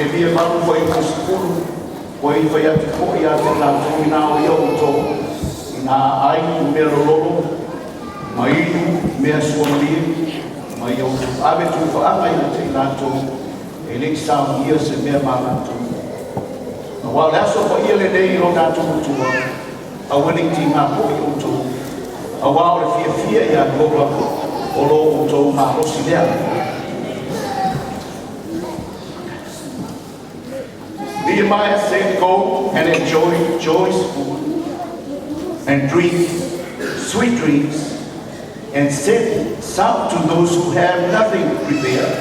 Neemia 8 fuaiupu 10, ua i fai atu foi ia te tatou ina o ia outou, ina ai mea lololo, ma inu mea suamalie, ma ia outou ave tufaaga ia te i latou, e le i saunia se mea ma latou. Auā o le aso paia lenei i lo tatou Atua, aua ne i tigā foi outou, auā o le fiafia ia Ieova o lo outou malosi lea. Nehemiah said, "Go and enjoy joyous food and drink sweet drinks and send some to those who have nothing prepared.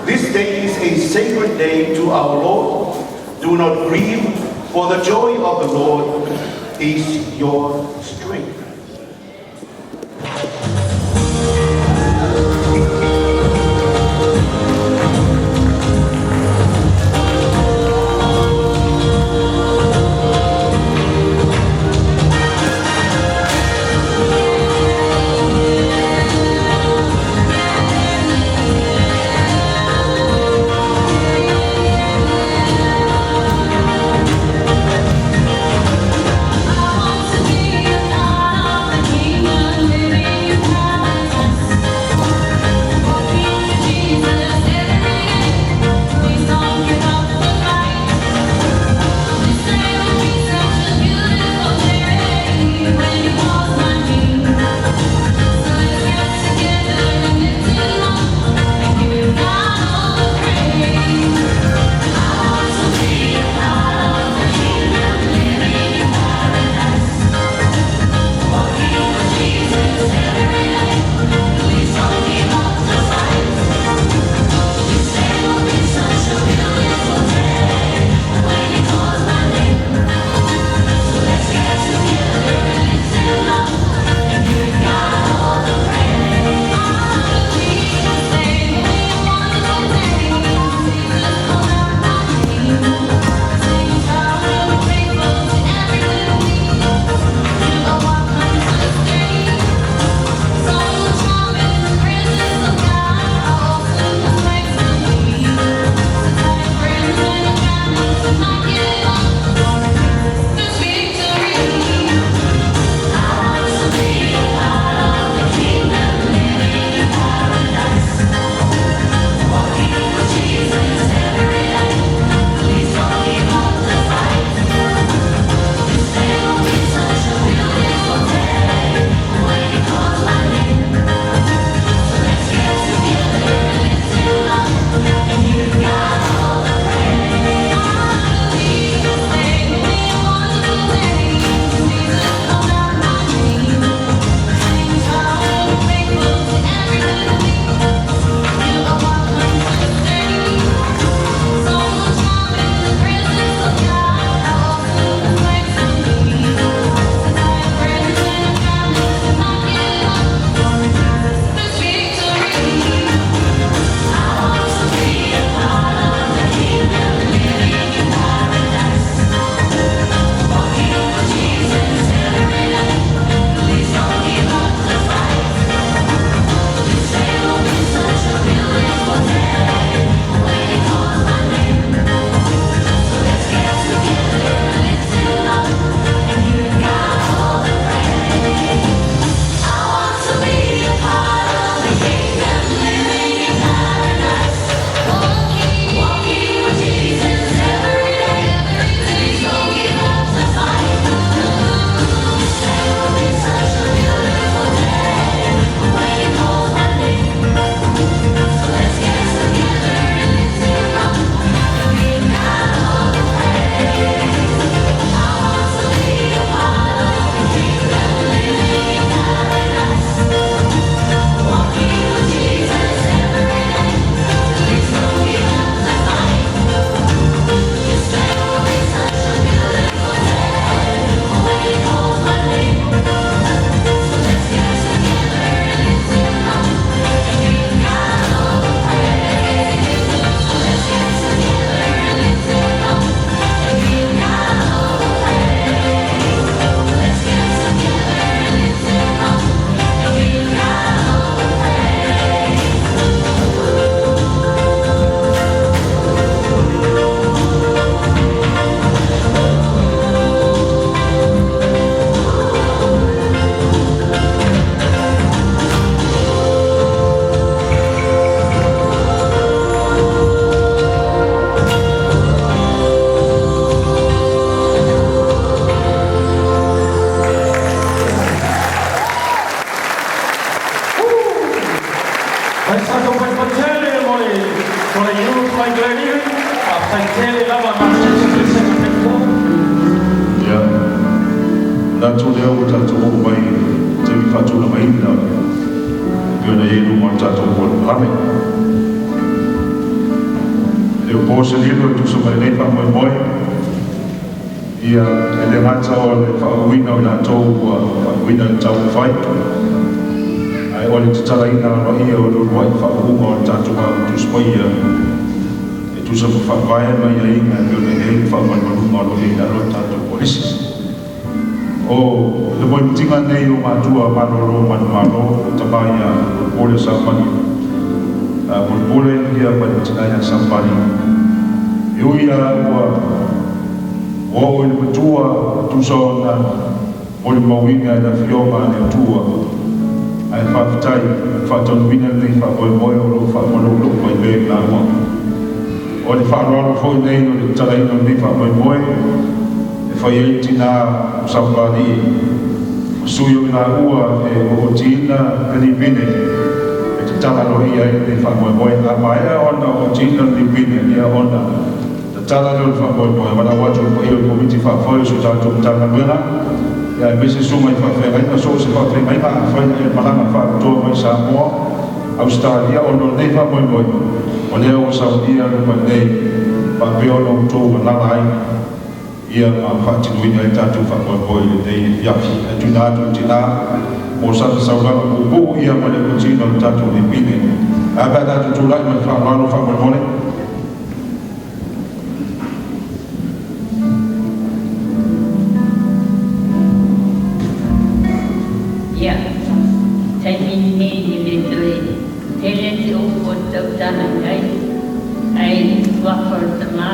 This day is a sacred day to our Lord. Do not grieve, for the joy of the Lord is your strength." I want to be a part. Tele lava ma se se se se. Ia, manatu lea ua tatou oo mai i taimi faatulagaina e pei ona i ai i luma o le tatou polokalame. E le o po se lilo e tusa ma lenei faamoemoe, ia, e le gata o le faauuina o i latou ua faauuina i le taumafai, ae o le tatalaina aloaia o le uluai faauuga o le tatou Aoga Tusi Paia e tusa ma faavae ma aiaiga e pei ona i ai le faamalumaluga o lo o i ai i lalo o le tatou Kolisi. O le moemitiga lenei o matua malolo manumalo, le tama ia Molepole Samani, Molepole ia ma le tina ia Samani, e ui lava ua oo i le matua tusa ona molimauina i le Afioga a le Atua, ae faafetai faataunuuina lenei faamoemoe o lo o faamaloulo'u mai pea i laua. O le faaaloalo foi nei o le tatalaina o lenei faamoemoe e fai ai le tinā o Saupāli'i ma sui o i laua e ootiina le lipine e tatala aloaia ai lenei faamoemoe. A maea ona ootiina le lipine, ia ona tatala lea o le faamoemoe, valaau atu i le paia o le Komiti Faafoe o si o tatou Matagaluega, ia aemaise susuga i faafeagaiga, so o se faafeagaiga. Afai na e malaga faapitoa mai Samoa, Ausetalia ona o lenei faamoemoe, o lea ua saunia luma nei faapea ona outou alala ai ia ma faatinoina ai tatou faamoemoe i lenei afiafi. Ae tuuina atu i tinā mo sana saunoaga puupuu ia ma le otiina o le tatou lipine. Ae a pe a tatou tulai ma le faaaloalo faamolemole. Ia, taimi lenei e le toe tele se upu e tautala i ai, ae i le suafa o le Tama,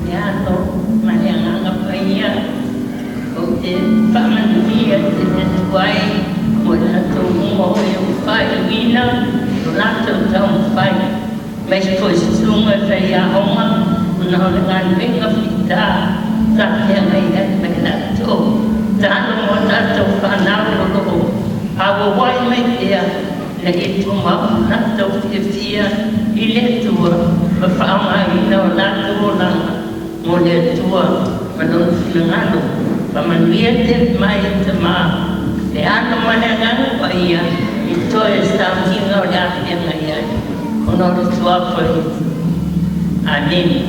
le Alo ma le Agaga Paia, ou te faamanuia tele atu ai mo i latou uma o e ua faaiuina lo latou taumafai, aemaise foi susuga i faiaoga ona o le galuega fita sa feagai ai ma i latou. Tatalo mo a tatou fanau o lo o auauai mai pea ina ia tumau lo latou fiafia i le Atua ma faaaogaina o latou olaga mo le Atua ma Lona finagalo. Faamanuia tele mai le Tama, le Alo ma le Agaga Paia i toe sauniga o le a feagai ai ona o le suafa o Iesu. Amene.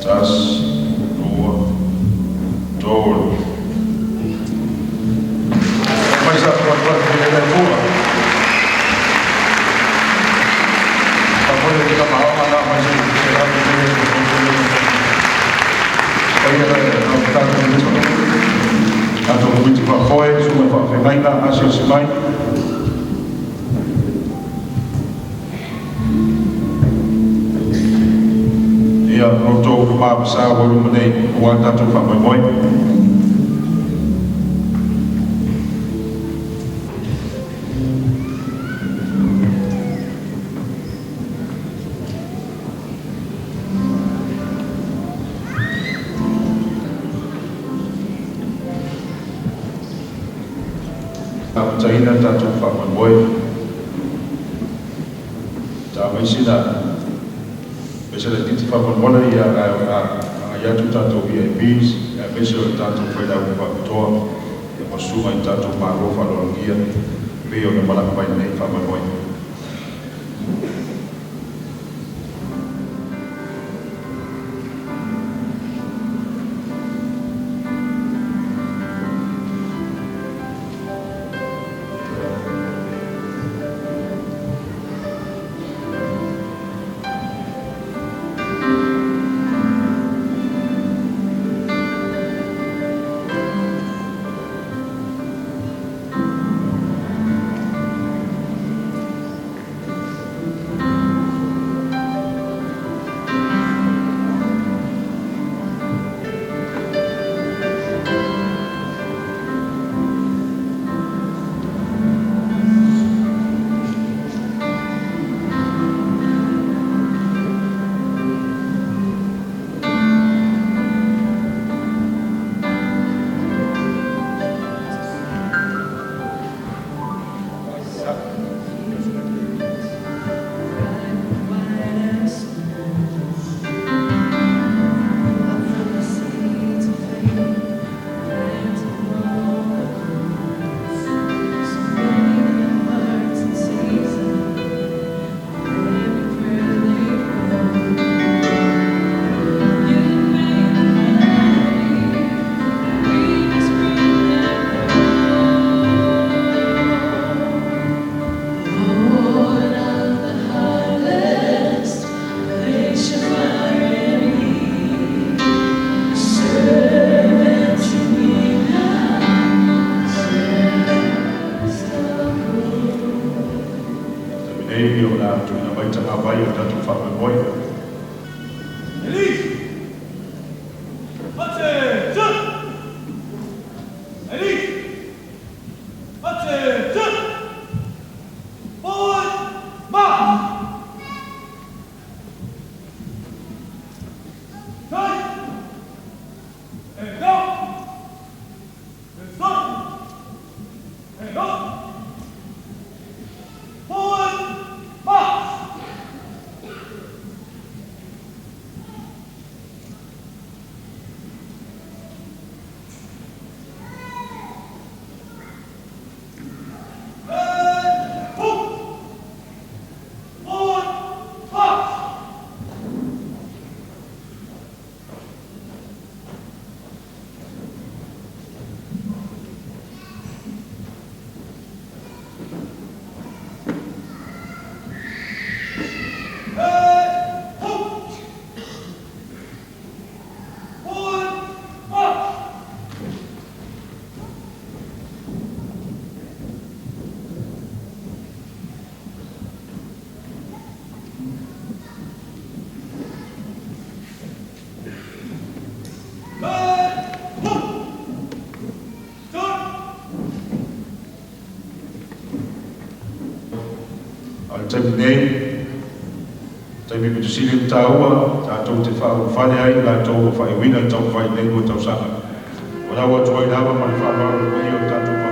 Tasi, lua, tolu. Mai sa atuatu i le Atua. Faamoe le tamaoga na mai se se atu le paia le au tatou tatou Komiti Faafoe, susuga i faafeagaiga, asiasi mai. Ia, lo outou luma ma sa ua luma nei aua le tatou faamoemoe. Amataina le tatou faamoemoe. Ta mai sina pese laitiiti faamolemole, ia, ae o le a agai atu tatou VIPs, aemaise o le tatou failauga faapitoa, ia ma susuga i tatou malo faaaloalogia pei ona malaga mai lenei faamoemoe. taimi nei, taimi pito sili ona taua tatou te faaulufale ai i latou ua faaiuina le taumafai i lenei 2 tausaga. Valaau atu ai lava ma le faaaloalo i le paia o le tatou.